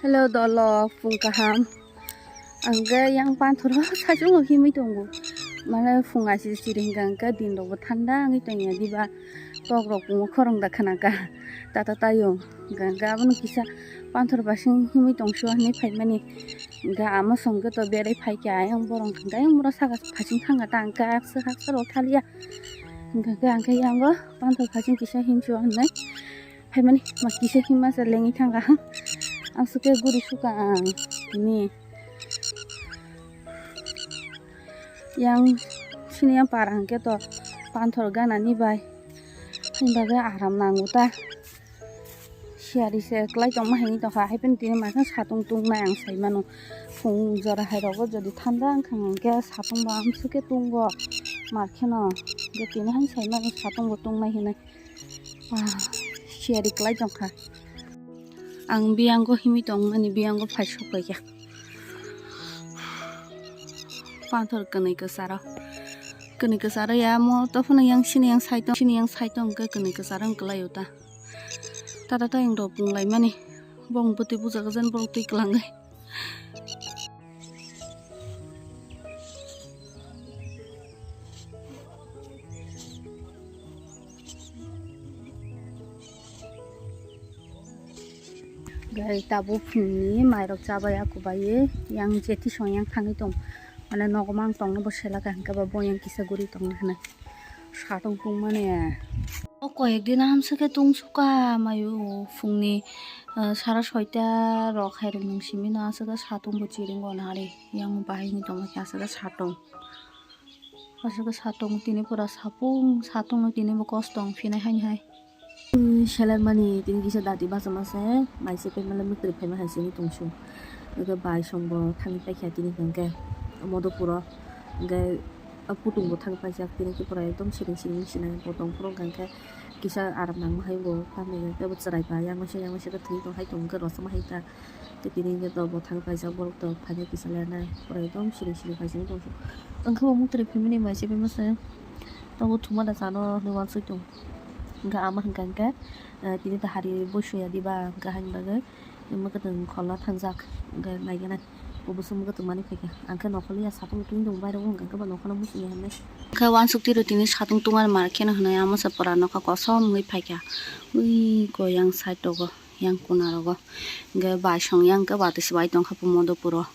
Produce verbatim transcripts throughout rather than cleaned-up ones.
Hello dolo, phung kaham. Ang khe yang panthoro saichung himwi tongo. Mane phung aisi siri hwnkha hwnkhe din rokbo thanda wngwi tongya diba. Tok rok bo khorang da khana kha. Tata tayung. Hwnkha hwnkhe abono kisa panthor basing himwi tongsu hinwi phaimani. Hwnkhe ama songkhe to berai phaikha ayang borok hwnkha ayang borok saka phasing thangkha ta hwnkhe haksa haksa rok thaliya. Hwnkha hwnkhe ang khe yango panthor phasing kisa himsu hinwi. Phaimani ma kisa himma se lengwi thangkha. Ang sukhe guri sukha ang tini. Yang sini yang para hwnkhe to panthor ganani bai. Hwnba khe aram nango ta. Siyari se kwlai tongma hinwi tongkha. Haipeno tini maikhe satung tungnai ang saimano. Phung jora hai rogo jodi thanda wngkha hwnkhe satung bo amsukhe tungo. Markheno. Tini hai saimano satung bo tungnai hinwi. Ah, siyari kwlai tongkha. Ang biyango himwi tongmani biyango phai sok paikha. Panthor kwnwi kwcharo. Kwnwi kwcharo ya mo to phano yang sini yang side tong, sini yang side tong khe kwnwi kwcharo wng kwlaio ta. Tata tayung rok pung laimani. Bong bwtwi bujago jen borok twi kwlangwi. Gai tabuk phungni mairok chabai aku bai yang jeti song yang thangwi tong. Mane nogo mang tongno bo selaka hwnkhe bo yang kisa guri tongna hwnwi. Satung tungmani. O koyek din aham se khe tungsukha mayo phungni, ah, sara soita rok hai rok nung simi no aswk satung bo chiring bo nari. Yang bahai ni tongma khe aswk satung. Aswk satung tini pura sapung, satung no tini bo kosto wng phinai haini hai. Ui, seler mani tini kisa dati bachama se, mai se pemela mwtri phaima hai sini tongsu. Eke bai song bo thangwi paikha tini hwnkhe Modopuro. Hwnkhe putung bo thangwi paijak tini Tripura ekdom siring siring sinai bo tongphuru hwnkhe kisa aram nangma hai bo tamni hwnkhe bo chwrai bai yang masa yang masa thwi tong hai tong hwnkhe rosoma hai ta. Tei tini hwnkhe to bo thang paijak borok to phainai kisa lernai pura ekdom siring siring paijak tongkha. Wngkhe bo mwtri phimani mai se phimasa tabuk thuma da chano hinwi uansuk tongo. Hwnkhe ama hwnkha hwnkhe, eh, tini to hari boi soya diba hwnkhe haini bagwi mwkhwtwng khola thangjak hwnkhe naiganai bo bwswk mwkhwtwng manwi phaikha. Ang khe nokhorliya satung tungwi tongo bairok wngkha hwnkhe bo nokhorno muchungya hinwi. Khe uansuk twi rw tini satung tungmani mar kheno hinwi ama se pura nokha kosom wngwi phaikha. Ui koi yang side rogo. Yang kuna rogo. Hingke bai song yang ke watwi se bai tongkha po Modopuro.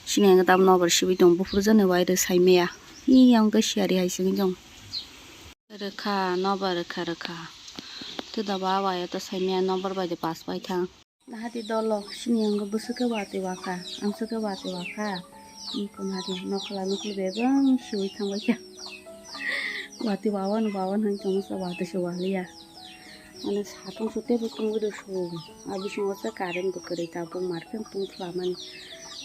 Sini ang ke tabuk nobar sibui tong buphuru jani wai rw sai maya. Ee, yang ke siyari hai sini tong. Rwkha, nobar rwkha, rwkha. Tei da ba wai o to sai maya nobar bai de pass bai thang. Nahadi dolo, sini ang ke bwswk ke watwi wakha, ang swk ke watwi wakha. Ee, kunadi nokla nokli bebeng siui thang bai kha. Watwi wawan, wawan hai tongsa watwi se waliya. Mane satung sute bo tungwi rw su. A bisingo se current bo kwrwi tabuk markheno tungphla mani.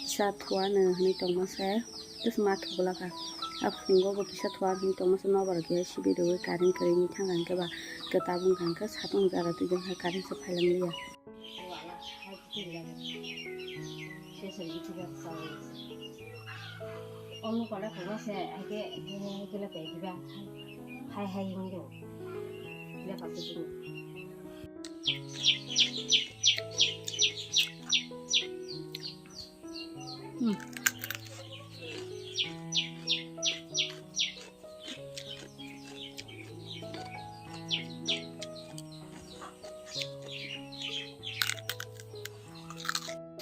Kisa thuano hinwi tongma se. Tus ma thugula kha. A phungo bo kisa thuano hinwi tongma se nobar khe sibi rwui current kwrwi ni thang khe ba khe tabuk hwnkha khe satung jara twi jang kha current se phailam liya. Onu pada koma se aike gele pe diba. Hai hai hindu. Diba pasu dulu. Hmm.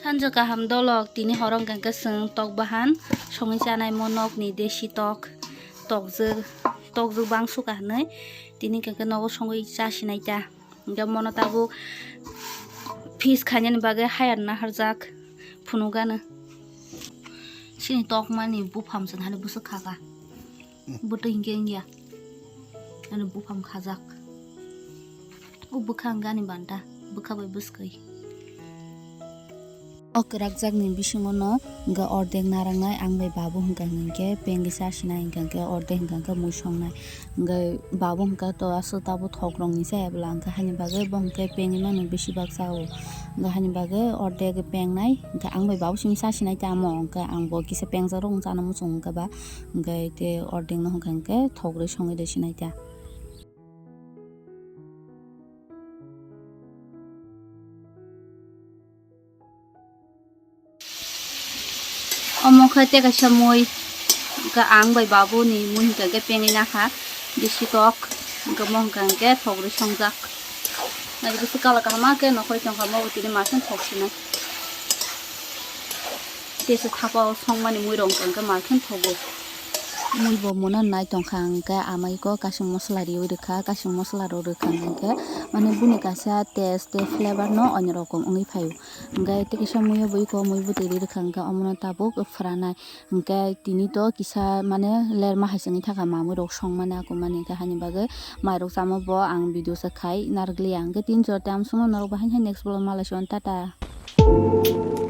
Sanjo kaham dolok, tini horo hwnkha khe chwng tok bahan songwi chanai mo nokni desi tok, tokjwk, tokjwk bang sukha hinwi tini hwnkha khe nogo songwi chasinai ta. Hingke mono tabuk fish khainani bagwi hayar naharjak phunukgano. Chini tokmani bupham chwng hani bwswk khaka. Bwtwi hingke wngya. Ani bupham khajak. O bwkha hingke ani banta. Bwkha bai bwskwi. O kwrakjakni bisingono hingke ordek narwknai ang bai babu hingka hingke pengwi chasinai hingka hingke ordek hingka hingke mui songnai. Hingke babu hingka to aswk tabuk thokrokni chaya bwla hingke haini bagwi bo hingke pengwi mano bisi bak chao. Hingke haini bagwi ordek pengnai hingke ang bai babu simi chasinai tamo hingke ang bo kisa pengjak rok chana muchung hingke ba hingke te ordek no hingka hingke thokrwi songwi rw sinai ta. Tei kaisa mui, hwnkhe ang bai babu ni mui hwnkhe pengwi nakha, bisi tok, hwnkhe mo hwnkhe hwnkhe thok rwi songjak. Nai bisi kala kaham khe nokhorwi tongkha, mo bo tini ma khe thok sinai. Tei se thapa o songmani mui rok hwnkhe ma khe thogo. Mui bo muna nai tongkha hwnkhe amai ko kasing mosola riwi rwkha, kasing mosola rok rwkha hwnkhe mane buni kaisa taste tei flavor no onyo rokom wngwi phaio. Hwnkhe tei kisa mui o bui ko mui bwtwi ri rwkha hwnkhe omono tabuk phwranai. Hwnkhe tini to kisa mane lerma hai se wngwi thakha mamui rok songmani akumani hwnkhe haini bagwi mairok chamo bo ang video se khai narwkliya. Hwnkhe tini jora tei amsongno norok bahai hai next vlog malai sio tata.